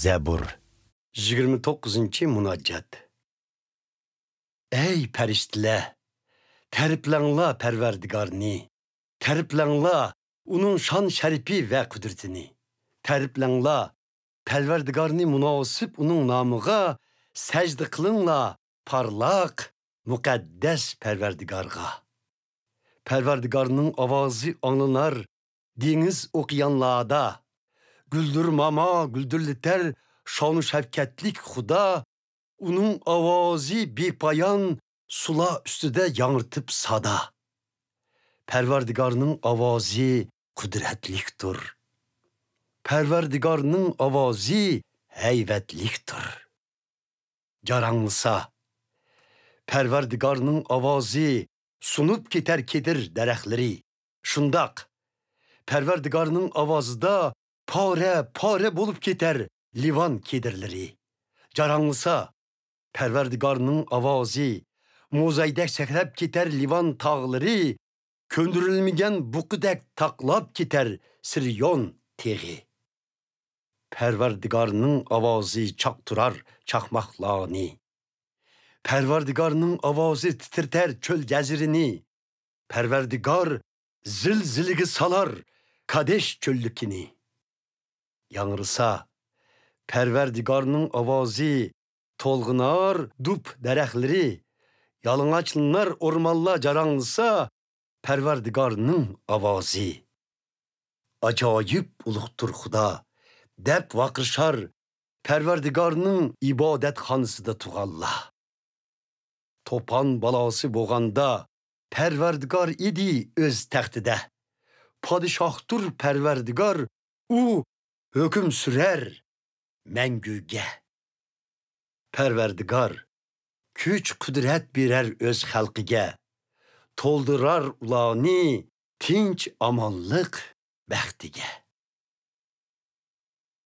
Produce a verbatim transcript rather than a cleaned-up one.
زەبۇر. يىگىرمە توققۇزىنچى مۇناجات. ئەي پەرىشتىلەر، تەرىپلەڭلار پەرۋەردىگارنى، تەرىپلەڭلار ئۇنىڭ شان-شەرىپى ۋە قۇدرىتىنى. تەرىپلەڭلار پەرۋەردىگارنى، مۇناسىپ ئۇنىڭ نامىغا سەجدە قىلىڭلار پارلاق، مۇقەددەس پەرۋەردىگارغا. پەرۋەردىگارنىڭ ئاۋازى ئاڭلىنار دېڭىز ئوكيانلاردا. گۈلدۈرماما گۈلدۈرلىتەر شانۇ شەۋكەتلىك خۇدا، ئۇنىڭ ئاۋازى بىپايان سۇلار ئۈستىدە ياڭرىتىپ سادا. پەرۋەردىگارنىڭ ئاۋازى قۇدرەتلىكتۇر. پەرۋەردىگارنىڭ ئاۋازى ھەيۋەتلىكتۇر. جاراڭلىسا، پەرۋەردىگارنىڭ ئاۋازى سۇنۇپ كېتەر كېدىر دەرەخلىرى. شۇنداق، پەرۋەردىگارنىڭ ئاۋازىدا پارە-پارە بولۇپ كېتەر لىۋان كېدىرلىرى. جاراڭلىسا، پەرۋەردىگارنىڭ ئاۋازى موزايدەك سەكرەپ كېتەر لىۋان تاغلىرى، كۆندۈرۈلمىگەن بۇقىدەك تاقلاپ كېتەر سىريون تېغى. پەرۋەردىگارنىڭ ئاۋازى چاقتۇرار چاقماقلارنى. پەرۋەردىگارنىڭ ئاۋازى تىترىتەر چۆل جەزىرىنى. پەرۋەردىگار زىلزىلىگە سالار كادېش چۆللۈكىنى. ياڭرىسا، پەرۋەردىگارنىڭ ئاۋازى تولغىنار دۇب دەرەخلىرى، يالىڭاچلىنار ئورمانلار. جاراڭلىسا، پەرۋەردىگارنىڭ ئاۋازى. ئاجايىپ ئۇلۇغتۇر خۇدا، دەپ ۋارقىرىشار پەرۋەردىگارنىڭ ئىبادەتخانىسىدا تۇغانلار. توپان بالاسى بولغاندا، پەرۋەردىگار ئىدى ئۆز تەختىدە. پادىشاھتۇر پەرۋەردىگار، ئۇ ھۆكۈم سۈرەر مەڭگۈگە. پەرۋەردىگار كۈچ-قۇدرەت بېرەر ئۆز خەلقىگە، تولدۇرار ئۇلارنى تىنچ-ئامانلىق بەختىگە.